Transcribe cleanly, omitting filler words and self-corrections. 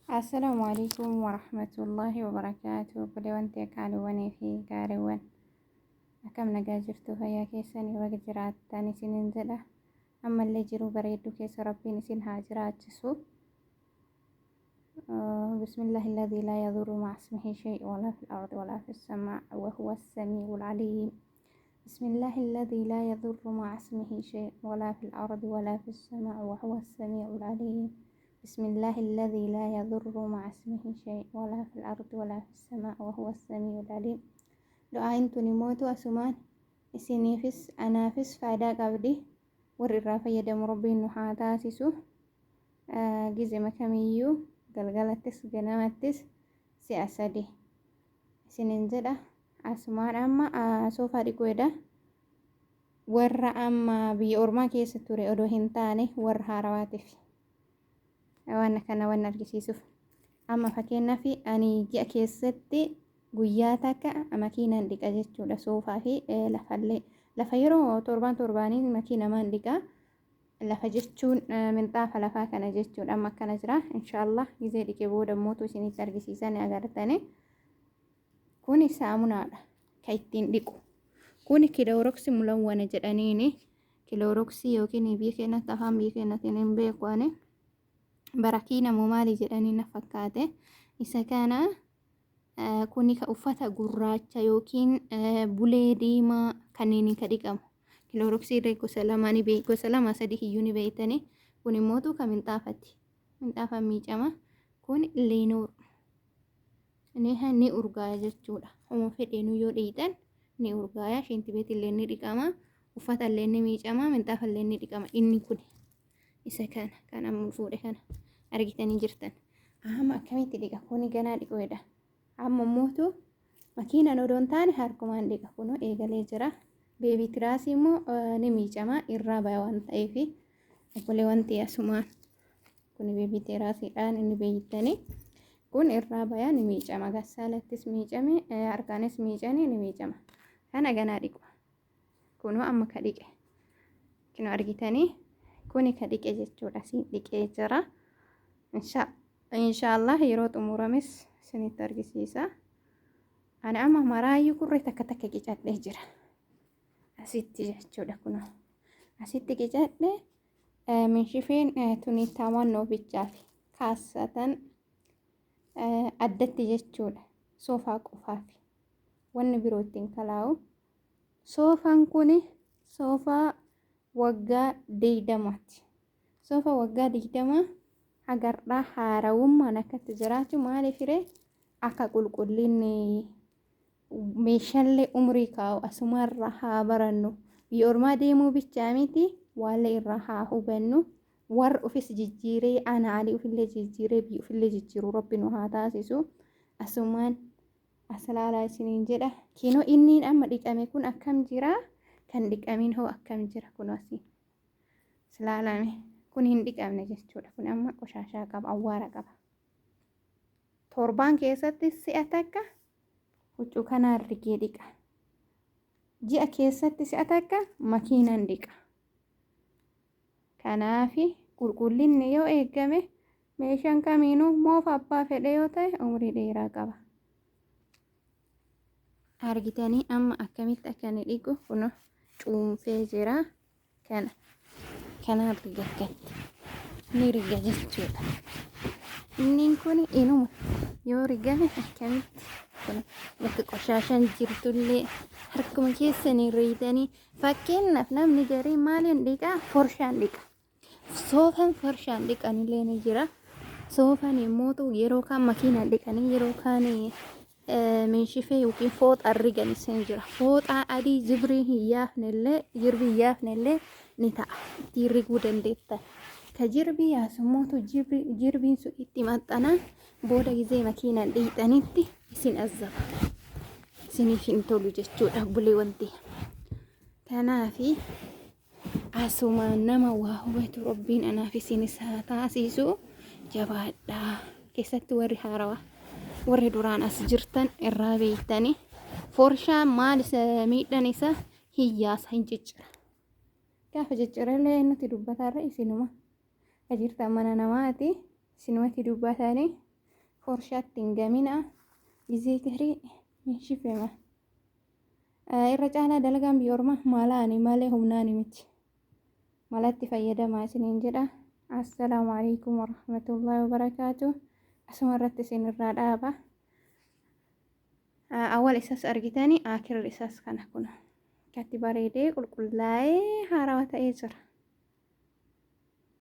Assalaamu alaikum warahmatullaahi wabarakaatu. Obboleewwan tee qaaliiwwanii fi gaariiwwan akkam nagaa jirtu fayyaa keessanii baga jiraattan isiniin jedha. Ammallee jiruu bareedduu keessa Rabbiin isin haa jiraachisu. Bismillaahi alladhii laa yadurru ma'a ismihi shay walaa fil ardi walaa fis samaa wa huwa as-samii'ul aliim. Bismillaahi alladhii laa yadurru ma'a ismihi shay walaa fil ardi walaa fis samaa wa huwa as-samii'ul aliim. Bismillaahi alladhii laa yadurru ma'a ismihi shay walaa fil ardi walaa fis samaa wa huwa as-samii'ul aliim. Du'aayin tuni mootu asumaan isiniifis anaafis faayidaa qabdi. Warri irraa fayyadamu Rabbiin nu haa taasisu. Gizema kamiyyuu galgalattis ganamattis si'a sadi isinin jedha. Asumaan amma soofaa dhiquu eda. Warra amma biyya ormaa keessa ture odoo hin taane warra haarawaatiif waan kana waan argisiisuuf. Amma fakkeenyaaf ani ji'a keessatti guyyaa takka makiinaan dhiqa jechuudha soofaa fi lafallee. Lafa yeroo torbaan torbaanii makiinamaan dhiqa. Lafa jechuun minxaafa lafaa kana jechuudha. Amma akkana jira. Inshaallah gizee dhiqee booda mootu isinitti argisiisan agartani. Kuni saamunaadha ka ittiin dhiqu. Kuni kilooroksi mulawwana jedhaniini. Kilooroksii yookiin biyya keenyatti afaan biyya keenyatiin hin beeku ani. Barakiina moo maali jedhanii na fakkaate. Isa kana kuni ka uffata gurraacha yookiin bulee diimaa kanneen ka dhiqamu. Kilooroksii illee gosa lama ni beek gosa lama sadii iyyuu ni beektani. Kun immootu ka minxaafati. Minxaafa miicama. Kun leenoo ni urgaaya jechuudha. Homa fedheenuu yoo dhiqxan ni urgaaya. Shinti illee ni dhiqama. Uffata illee ni miicama. Minxaafa illee ni dhiqama. Inni kun isa kana kan amma fuudhe kana argitanii jirtan. Amma akkamitti dhiqa? Kuni ganaa dhiquudha. Amma mootu makiinaan odoo hin taane harkumaan dhiqa. Kunoo eegalee jira. Beebii tiraasii immoo ni miicama irraa baya waan ta'eef obboleewwan ta'e asumaan kun beebii tiraasiidhaan inni beeytanii. Kun irraa baya ni miicama. Gassaalattis miicame harkaanis miicanii ni miicama. Kana ganaa dhiqu. Kunoo amma ka dhiqe. Kunoo argitanii kuni ka dhiqe jechuudha. Siin dhiqee jira. Inshaallah yeroo xumurames isinitti argisiisa. Ani amma maraayyuu kurree takka takka qicadhee jira. Asitti jechuudha kunoo. Asitti qicadhee minshifeen tuni taawwannoo bichaafi kaassatan addatti jechuudha. Soofaa qofaafi. Wanni biroo ittiin kalaa'u. Soofaan kun soofaa waggaa 20ti. Soofaa waggaa 20 hagarraa haarawummaan akkatti jiraatu maaliif ree akka qulqullinni meeshaalee umrii kaa'u asumarraa haa barannu. Biyya ormaa deemuu bichaa miti waallee irraa haa hubannu. Warra ofis jijjiiree ana alii ofillee jijjiiree biyya ofillee jijjiiru Rabbi nu haa taasisu. Asumaan as ilaalaa isiniin jedha. Kinoo inni amma dhiqame kun akkam jira? Kan dhiqamiin hoo akkam jira? Kunoo asiin silaalame. Kun hin dhiqamne jechuudha. Kun amma qoshaashaa qaba, awwaara qaba. Torbaan keessatti si'a takka huccuu kanaan rigee dhiqa. Ji'a keessatti si'a takka makiinaan dhiqa. Kanaafi qulqullinni yoo eegame meeshaan kamiinuu moofa abbaa fedhe yoo ta'e umrii dheeraa qaba. Argitanii amma akkamitti akka inni dhiqu kun cuunfee jira. Kana kanaan riga akkatti ni riga jechuudha. Inni kun inuma yoo rigame akkamitti kun bakka qoshaashaan jirtullee harkuma keessanii riitanii fakkeenyaaf namni garii maaliin dhiqaa forshaan dhiqa. Soofaan forshaan dhiqanillee ni jira. Soofaan immoo yeroo kaan makiinaan dhiqanii yeroo kaan minshifee yookiin fooxaan riganis ni jira. Fooxaa adii jibrii hin yaafnellee jirbii hin yaafnellee ni ta'a. Ittiin riguu dandeettan. Ka jirbii yaasu immoo jirbiin sun itti maxxanaa booda gizee makiinaan dhiqxanitti isin azzaba. Isiniif hin tolu jechuudha obboleewwan tiyya. Kanaafi Asumaan nama waa hubatu Rabbiin anaaf isinis haa taasisu. Jabaadhaa. Keessatti warri haarawaa warri duraan as jirtan irraa beektani. Forshaan maal isa miidhan isa hiyyaasa hin ciccira. Gaafa ciccirallee nuti dubbataarra isinuma. Ka jirtan mana namaati isinumatti dubbatanii. Forshaatti hin gamina. Gizee garii hin shifema. Irra caalaa dalagaan biyya ormaa malaani malee humnaani miti. Malatti fayyadamaa isiniin jedha. Assalaamu alaikum warahmatullahi wabarakaatu. Asuma irratti isin irraa dhaaba. Awwal isas argitanii, akirri isas kana kun akkatti bareedee qulqullaa'ee haarawaa ta'ee jira.